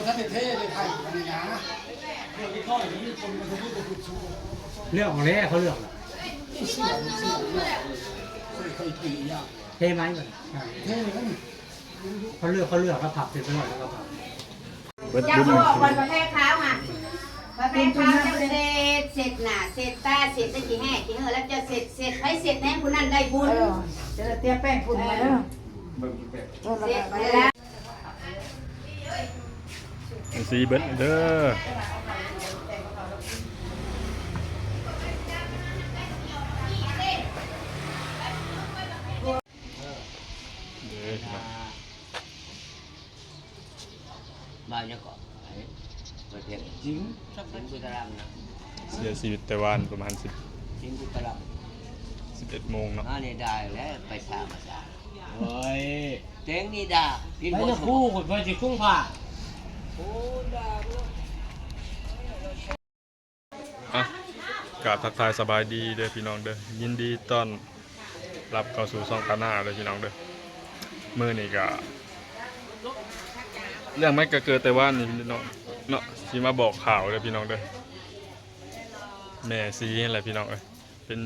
ເລືອກເອົາແລ້ວ ເຂົາເລືອກແລ້ວ ເທໄໝ ເທ ເຂົາເລືອກ ເຂົາເລືອກ ເຂົາພັບເປັນຮ້ອຍ ເຂົາພັບ. ເບິດ ເຈົ້າ ບຸນ ບອກກ່ອນ ປະແພຂາວຫັ້ນ ປະແພຂາວ ເຈົ້າເສັດ ເສັດໜ້າ ເສັດຕາ ເສັດໃນຂີ້ແຮ້ຂີ້ເຫີ ແລ້ວເຈົ້າເສັດ ເສັດ ໃຜເສັດແນ່ຜູ້ນັ້ນໄດ້ບຸນ ເອີ ເຈົ້າເຕີຍແປ້ງຝຸ່ນມາເດີ ເອີ ເສັດແລ້ວ ເອັຟຊີເບິດເດີ. ເດີ ມາຫຍັງເກາະ ໄປ ໄປພຽງ ສິງ ສິງບຸດຕະລາມນະ ເສຍຊີວິດແຕ່ວານປະມານສິບ ສິງບຸດຕະລາມ ສິບເອັດໂມງເນາະ ມານີ້ໄດ້ແລ້ວ ໄປສາມາສາ ໂອ້ຍ ເຕັງນີ້ດາ ໄປນະຄູ ຂ້ອຍຊິຄຸງຜ້າ ໂອ້ ດາ ອ່ະ ກາບທັກທາຍສະບາຍດີເດີພີ່ນ້ອງເດີ ຍິນດີຕ້ອນຮັບເຂົ້າສູ່ຊ່ອງການາເດີພີ່ນ້ອງເດີ. ມື້ນີ້ກະເລື່ອງມັນກະເກີດແຕ່ວານນີ້ເນາະ ເນາະ ຊິມາບອກຂ່າວເດີພີ່ນ້ອງເດີ. ແມ່ຊີຫັ້ນແຫຼະພີ່ນ້ອງເອີຍ ເປັນ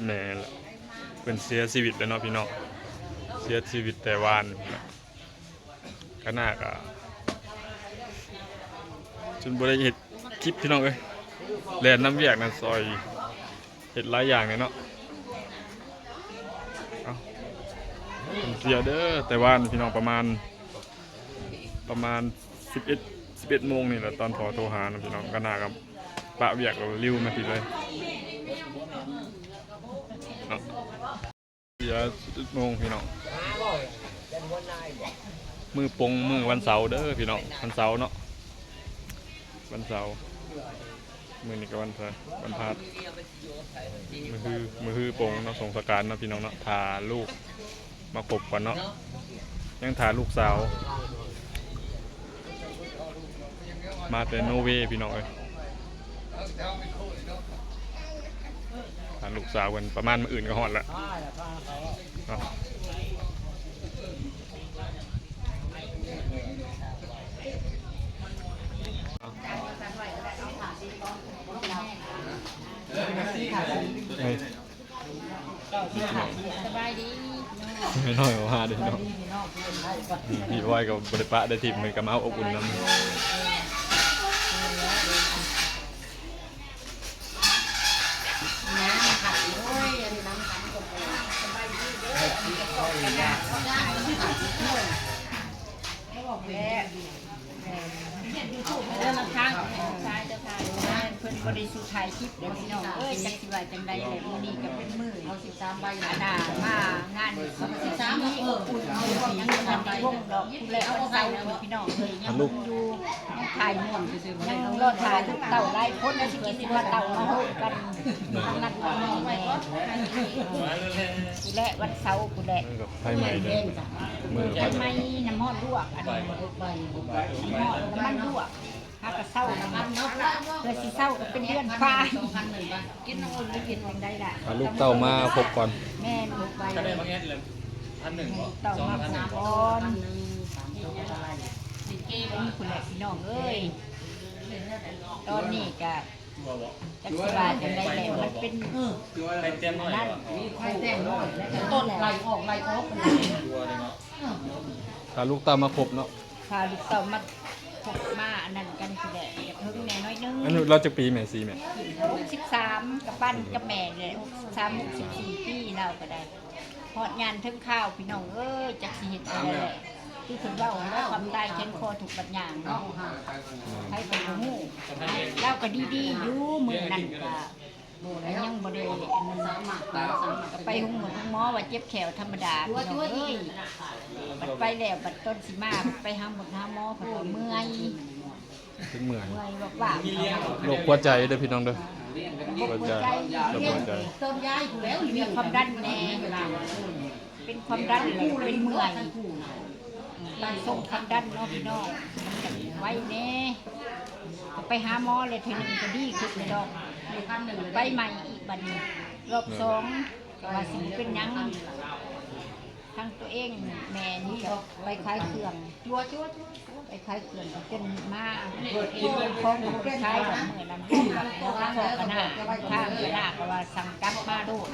ແມ່ແຫຼະ ເພິ່ນເສຍຊີວິດແລ້ວເນາະພີ່ນ້ອງ ເສຍຊີວິດແຕ່ວານນີ້. ການາກະຈົນບໍ່ໄດ້ເຮັດຄລິບພີ່ນ້ອງເອີຍ ແລ່ນນຳວຽກນຳຊອຍ ເຮັດຫຼາຍຢ່າງແດ່ເນາະ. ເອົ້າ ເສຍເດີ ແຕ່ວ່າພີ່ນ້ອງ ປະມານ ປະມານສິບເອັດ ສິບເອັດໂມງນີ້ແຫຼະ ຕອນພໍ່ໂທຫານະພີ່ນ້ອງ ການາກະປະວຽກແລ້ວລິວມາພີ້ເລີຍເນາະ. ເສຍສິບເອັດໂມງພີ່ນ້ອງ ມື້ປົງ ມື້ວັນເສົາເດີພີ່ນ້ອງ ວັນເສົາເນາະ ວັນເສົາ ມື້ນີ້ກະວັນພະ ວັນພະຫັດ ມື້ຮື ມື້ຮືປົງເນາະ ສົ່ງສະການເນາະພີ່ນ້ອງເນາະ. ຖ້າລູກມາຄົບກ່ອນເນາະ ຍັງຖ້າລູກສາວ ມາແຕ່ໂນເວພີ່ນ້ອງເອີຍ ຖ້າລູກສາວເພິ່ນປະມານມື້ອື່ນກະຮອດລະເນາະ. ສະບາຍດີ ນ້ອຍໆ ມາເດີເນາະ ພີ່ບອຍກະບໍ່ໄດ້ປະໄດ້ຖິ້ມ ເພິ່ນກະມາອົບອຸ່ນນຳ. ເອີ ເພິ່ນບໍ່ໄດ້ສູ່ຖ່າຍຄລິບເດີພີ່ນ້ອງເອີຍ ຈັກຊິວ່າຈັ່ງໃດແຫຼະ. ມື້ນີ້ກະເປັນມື້ ອັນນ່າ ມາງານສົບສີ ອົບອຸ່ນ ຍັງບໍ່ທັນໄດ້ລົງດອກ ແລະ ວັນເສົານີ້ພີ່ນ້ອງເອີຍ ຍັງຢູ່ ຍັງຖ່າຍ ຍັງລໍຖ້າລູກເຕົ້າຫຼາຍຄົນ ແລ້ວຊິກິນມາເຕົ້າມາໂຮມກັນ ທາງນັ້ນທາງນີ້ແດ່ ແລະ ວັນເສົາພຸ້ນແຫຼະ ໄຟໄໝ້ເດີ ໄຟໄໝ້ ນ້ຳຮ້ອນລວກ ອັນນີ້ ນ້ຳຮ້ອນ ນ້ຳມັນລວກ. ຫາກະເຊົາ ເພື່ອຊິເຊົາກະເປັນເດືອນປາຍ ກິນນ້ຳອົນບໍ່ກິນຈັ່ງໃດລະ ພາລູກເຕົ້າມາພົບກ່ອນ ແມ່ນ ກະໄດ້ມາແງະເລີຍ ອັນໜຶ່ງບໍ່ ເຕົ້າມາພົບກ່ອນ ນີ້ພຸ້ນແຫຼະພີ່ນ້ອງເອີຍ ຕອນນີ້ກະ ຈັກຊິວ່າຈັ່ງໃດແຫຼະ ມັນເປັນ ໄຂ່ແຕ້ມນ້ອຍ ໄຂ່ແຕ້ມນ້ອຍ ຕົ້ນໄລ່ອອກໄລ່ອອກ ພາລູກເຕົ້າມາພົບເນາະ ພາລູກເຕົ້າມາພົບມາອັນນັ້ນກັນພຸ້ນແຫຼະ ກະເຖິງແດ່ໜ້ອຍໜຶ່ງ ອາຍຸລາວຈັກປີແມ່ຊີແມ່ ຫົກສິບສາມ ກະປັນກັບແມ່ແຫຼະ ຫົກສິບສາມ ຫົກສິບສີ່ປີ ລາວກະໄດ້ ຮອດຍາມເຖິງຄາວພີ່ນ້ອງເອີຍ ຈັກຊິເຮັດຈັ່ງໃດແຫຼະ ຄືເພິ່ນເວົ້າແຫຼະ ຄວາມຕາຍແຂວນຄໍທຸກບັດຍາມເນາະ ໃຜກະບໍ່ຮູ້ ລາວກະດີໆຢູ່ ມື້ນັ້ນກະ ຍັງບໍ່ໄດ້ອັນນັ້ນ ກະໄປໂຮງໝໍ ໂຮງໝໍວ່າເຈັບແຂ້ວທຳມະດາພີ່ນ້ອງເອີຍ ບັດໄປແລ້ວ ບັດຕອນຊິມາ ບັດໄປຫາໝົດຫາໝໍ ເພິ່ນວ່າເມື່ອຍ ເປັນເມື່ອຍ ເມື່ອຍວາບໆ ໂລກຫົວໃຈເດີພີ່ນ້ອງເດີ ໂລກຫົວໃຈ ໂລກຫົວໃຈ ມີຄວາມດັນແດ່ ເປັນຄວາມດັນ ເປັນເມື່ອຍ ສົ່ງຄວາມດັນເນາະພີ່ນ້ອງ ໄວແດ່ ໄປຫາໝໍແລ້ວເທື່ອໜຶ່ງກະດີຂຶ້ນແລ້ວດອກ ໄປໃໝ່ອີກບັດນີ້ ຮອບສອງ ກະວ່າຊິບໍ່ເປັນຫຍັງ ທັງຕົວເອງແມ່ນີ້ກໍໄປຂາຍເຄື່ອງ ໄປຂາຍເຄື່ອງກໍຈົນມາ ຂອງກໍບໍ່ໄດ້ຂາຍດອກ ມື້ນັ້ນ ທາງຄະນະ ທາງຄະນະກໍວ່າສັ່ງກັບມາໂລດ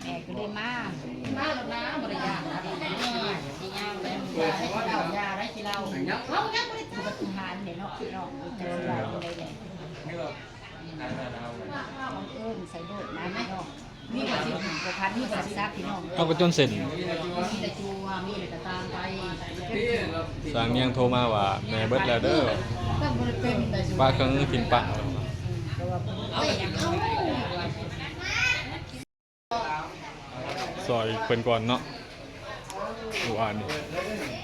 ແມ່ກໍເລີຍມາ ມາໂລດນະ ບໍ່ໄດ້ຢ້ານນະ ຊິຍ່າງໄປ ຢ່າໄດ້ກິນເຫຼົ້າ ເຮົາຍັງບໍ່ໄດ້ກິນ ປາຕິຫານເດ້ເນາະ ເນາະ ຈັກຊິວ່າຈັ່ງໃດແດ່ ບັງເອີນໃສ່ໂລດນະ ພີ່ນ້ອງ. ເຮົາກໍຈົນເສັ້ນ ຊ່າງນຽງໂທມາວ່າ ແມ່ເບິດແລ້ວເດີ ປະເຄື່ອງກິນປະ ຊ່ອຍເພິ່ນກ່ອນເນາະ ເມື່ອວານນີ້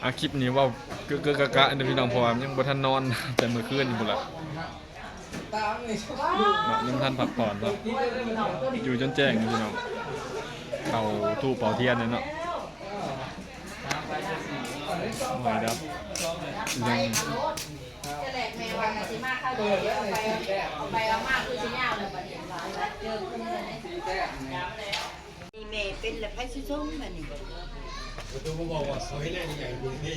ອາ ຄລິບນີ້ເວົ້າເກີະໆກະໆເດີພີ່ນ້ອງ ເພາະວ່າຍັງບໍ່ທັນນອນ ແຕ່ມື້ຄືນພຸ້ນລະ. ເນາະ ຍັງບໍ່ທັນພັກຜ່ອນເນາະ ຢູ່ຈົນແຈ້ງພີ່ນ້ອງ ເປົ່າທູບເປົ່າທຽນເນາະ ໄວ້ດັບ ແມ່ວ່າຊິມາຄາວດຽວ ເອົາໄປ ເອົາໄປເອົາມາຄືຊິຍາວແລ້ວ ບັດນີ້ເຈີກຸ່ມກັນເດ້. ນີ້ແມ່ເປັນແລ້ວ ໃຜຊິສົ່ງບາດນີ້? ປະຕູມາບອກວ່າ ເຂົາເຮັດແລ້ວນີ້ໃຫຍ່ບຸນນີ້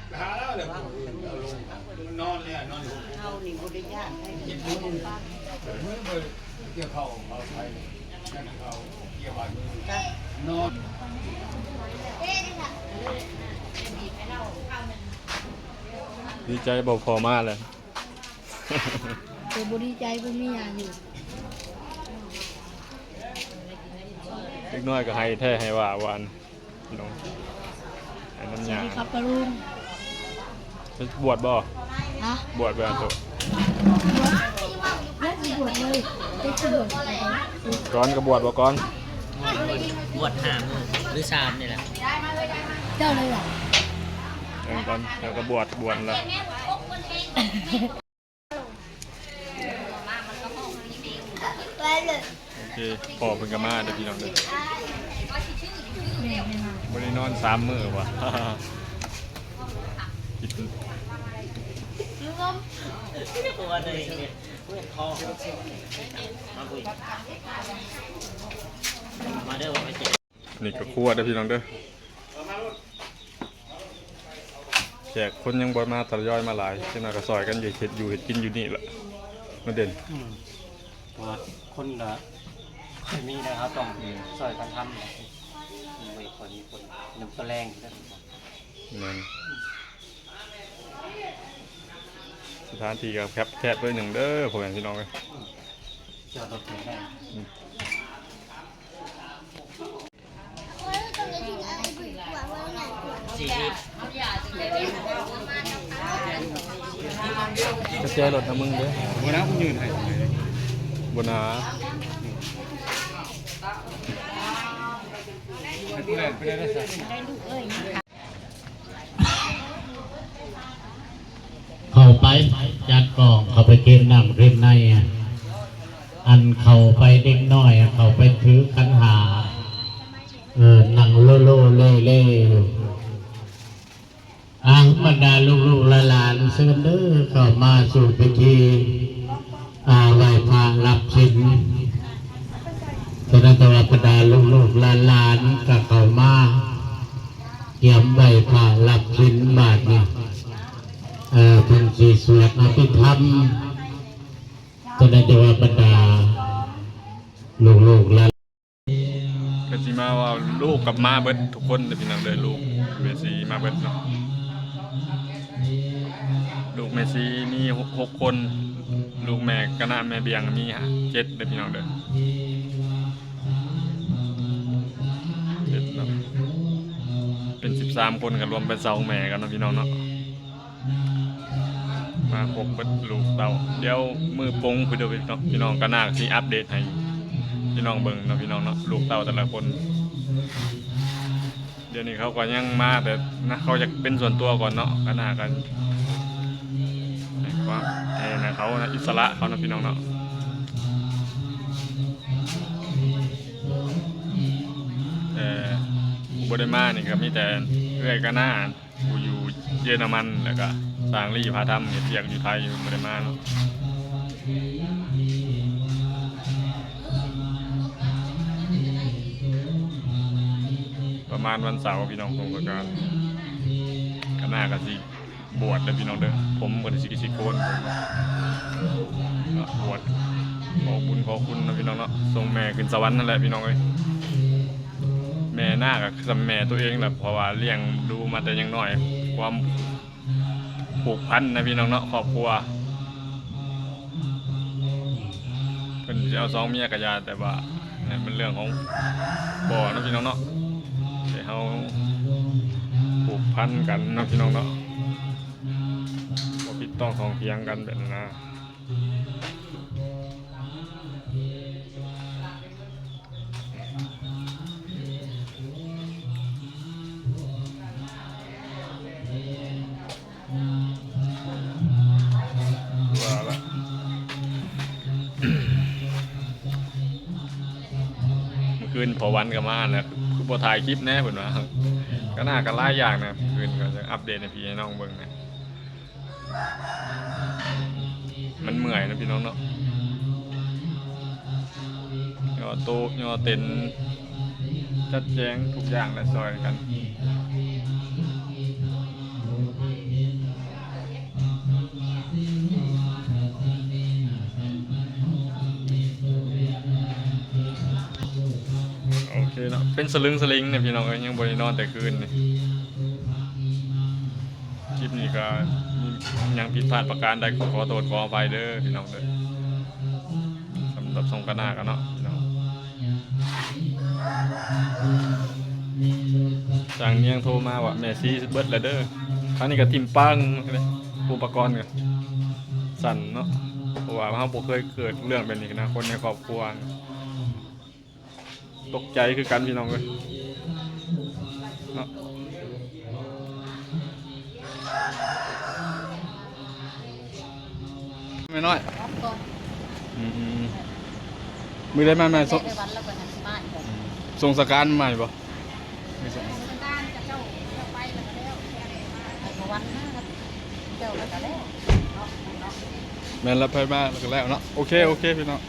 ໄປຫາລາວແລ້ວ ຜູ້ອື່ນເອົາລົງ ນອນແລ້ວ ນອນຢູ່ ເຮົານີ້ບໍ່ໄດ້ຢ້ານໃຜ ເຈັບມື ມືບໍ່ກ່ຽວເຂົ້າ ເອົາໃສ່ ເອົາກ່ຽວບາດມື ນອນ. ດີໃຈບໍ່ ພໍ່ມາແລ້ວ? ແຕ່ບໍ່ດີໃຈ ບໍ່ມີຫຍັງຢູ່ ເດັກນ້ອຍກໍໄຫ້ແທ້ໄຫ້ວ່າ ວ່າອັນ ພີ່ນ້ອງ ໄຫ້ນ້ຳຍາ ສະຫວັດດີຄັບປ້າລຸງ ບວດບໍ່? ຮະ? ບວດບໍ່? ບວດ ຍັງບໍ່ບວດເລີຍ ຈັກຊິບວດ ກ່ອນກໍບວດບໍ່ກ່ອນ? ບວດຫ້າມື້ ຫຼື ສາມນີ້ແຫຼະ ເຈົ້າເລີຍຫວາ? ເອີ ກ່ອນ ແລ້ວກໍບວດ ບວດແລ້ວ. ໂອເຄ ພໍ່ເພິ່ນກໍມາເດີພີ່ນ້ອງເດີ ບໍ່ໄດ້ນອນສາມມື້ວ່າ ມາເດີ ມາເດີ ມາເດີ. ນີ້ກໍຄົວເດີພີ່ນ້ອງເດີ ແຂກຄົນຍັງບໍ່ມາ ທະຍອຍມາຫຼາຍ ຈັກໜ້ອຍກໍຊ່ອຍກັນເຮັດຢູ່ເຮັດກິນຢູ່ນີ້ລະ ມາເດັ່ນ ອືມ ເພາະວ່າຄົນລະຄ່ອຍມີນະ ເຮົາຕ້ອງ ອືມ ຊ່ອຍກັນທຳ ບໍ່ຄ່ອຍມີຄົນ ນຳຕົວແລງ ແມ່ນ ສະຖານທີ່ກໍແຄບ ແຄບໜ້ອຍໜຶ່ງເດີ ພໍ່ແມ່ພີ່ນ້ອງເອີຍ ຈອດລົດໄດ້ ອືມ. ກະແຈລົດນຳມຶງເດີ ບໍ່ນາ ກູຍື່ນໃຫ້ ບໍ່ນາ ໃຫ້ຜູ້ແລ່ນໄປໄດ້ຊະ. ເຂົ້າໄປຈັດກອງ ເຂົ້າໄປເກັບນ້ຳເກັບໃນ ອັນເຂົ້າໄປເດັກນ້ອຍ ເຂົ້າໄປຖືຂັນຫ້າ ເອີ ນັ່ງໂລໂລເລເລຢູ່ ອາ ບັນດາລູກໆຫຼານໆ ເຊີນເດີ ເຂົ້າມາສູ່ພິທີ ອາ ໄຫວ້ພະຮັບສິນ ສະນັ້ນແຕ່ວ່າບັນດາລູກໆຫຼານໆ ກໍເຂົ້າມາກຽມໄຫວ້ພະຮັບສິນບາດນີ້ ເອີ ເພິ່ນຊິສວດອະພິທຳ ສະນັ້ນແຕ່ວ່າບັນດາລູກໆຫຼານໆ ກໍຊິມາວ່າລູກກັບມາເບິດທຸກຄົນເດີພີ່ນ້ອງເດີ ລູກແມ່ຊີມາເບິດເນາະ ລູກແມ່ຊີມີຫົກຄົນ ລູກແມ່ກະນະແມ່ບຽງມີເຈັດເດີພີ່ນ້ອງເດີ ເຈັດເນາະ ເປັນສິບສາມຄົນ ກໍລວມເປັນສອງແມ່ກັນເນາະພີ່ນ້ອງເນາະ. ມາຄົບເບິດລູກເຕົ້າ ດຽວມື້ປົງພຸ້ນເດີພີ່ນ້ອງ ກະນາກະຊິອັບເດດໃຫ້ພີ່ນ້ອງເບິ່ງເນາະ ພີ່ນ້ອງເນາະ ລູກເຕົ້າແຕ່ລະຄົນ ດຽວນີ້ເຂົາກໍຍັງມາແບບນະ ເຂົາຢາກເປັນສ່ວນຕົວກ່ອນເນາະ ກະນາກະໃຫ້ຄວາມ ໃຫ້ນະ ເຂົານະ ອິດສະຫຼະເຂົານະ ພີ່ນ້ອງເນາະ ແຕ່ຜູ້ບໍ່ໄດ້ມານີ້ກໍມີແຕ່ເອື້ອຍກະນາ ຜູ້ຢູ່ເຢຍລະມັນ ແລ້ວກະຊ່າງລີ້ພາທຳ ເຮັດວຽກຢູ່ໄທ ບໍ່ໄດ້ມາເນາະ. ປະມານວັນເສົາພີ່ນ້ອງ ສົງກະໜາ ກະໜ້າກະຊິບວດເດີພີ່ນ້ອງເດີ ຜົມກະຊິ ຊິໂກນ ບວດ ຂໍບຸນຂໍຄຸນເນາະພີ່ນ້ອງເນາະ ສົ່ງແມ່ຂຶ້ນສະຫວັນຫັ້ນແຫຼະພີ່ນ້ອງເອີຍ. ແມ່ໜ້າກະສ່ຳແມ່ໂຕເອງແຫຼະ ເພາະວ່າລ້ຽງດູມາແຕ່ຍັງນ້ອຍ ຄວາມ ຜູກພັນນະພີ່ນ້ອງເນາະ ຄອບຄົວ ເພິ່ນຊິເອົາສອງເມຍກະຢ່າ ແຕ່ວ່ານັ້ນມັນເລື່ອງຂອງພໍ່ເນາະພີ່ນ້ອງເນາະ ແຕ່ເຮົາຜູກພັນກັນເນາະພີ່ນ້ອງເນາະ ບໍ່ຜິດຕ້ອງຂ້ອງຖຽງກັນແບບນັ້ນນະ. ວ່າລະ ມື້ຄືນພໍ່ວັນກະມາແລ້ວ ຄືບໍ່ຖ່າຍຄລິບແດ່ເພິ່ນວ່າ ກະໜ້າກະຫຼາຍຢ່າງນະ ມື້ຄືນກະຈະອັບເດດໃຫ້ພີ່ໃຫ້ນ້ອງເບິ່ງນະ. ມັນເມື່ອຍເນາະພີ່ນ້ອງເນາະ ຍໍໂຕະຍໍເຕັນ ຈັດແຈງທຸກຢ່າງແຫຼະ ຊ່ອຍກັນ. ໂອເຄເນາະ ເປັນສະລຶງສະລິງເນາະພີ່ນ້ອງເອີຍ ຍັງບໍ່ໄດ້ນອນແຕ່ຄືນນີ້. ຄລິບນີ້ກະມີຫຍັງຜິດພາດປະການໃດ ຂໍໂທດຂໍອະໄພເດີພີ່ນ້ອງເດີ ສຳລັບຊ່ອງກະໜ້າກະເນາະພີ່ນ້ອງ. ຊ່າງນຽງໂທມາວ່າແມ່ຊີເບິດແລ້ວເດີ ຄາວນີ້ກະຖິ້ມປຶ້ງເລີຍ ອຸປະກອນກະສັ່ນເນາະ ເພາະວ່າເຮົາບໍ່ເຄີຍເກີດເລື່ອງແບບນີ້ນະ ຄົນໃນຄອບຄົວ ຕົກໃຈຄືກັນພີ່ນ້ອງເອີຍເນາະ ແມ່ນ້ອຍ. ອືມ ມື້ໃດມາໃໝ່ ສົ່ງ ແຕ່ໄດ້ວັນລະເພິ່ນຫັ້ນຊິມາອີກບໍ່? ອືມ ສົ່ງສະການມາຢູ່ບໍ່? ໄປກະວັນນະ ເຈົ້າລະກະແລ້ວ ແມ່ນລະ ໃຜມາລະກະແລ້ວເນາະ. ໂອເຄ ໂອເຄພີ່ນ້ອງ.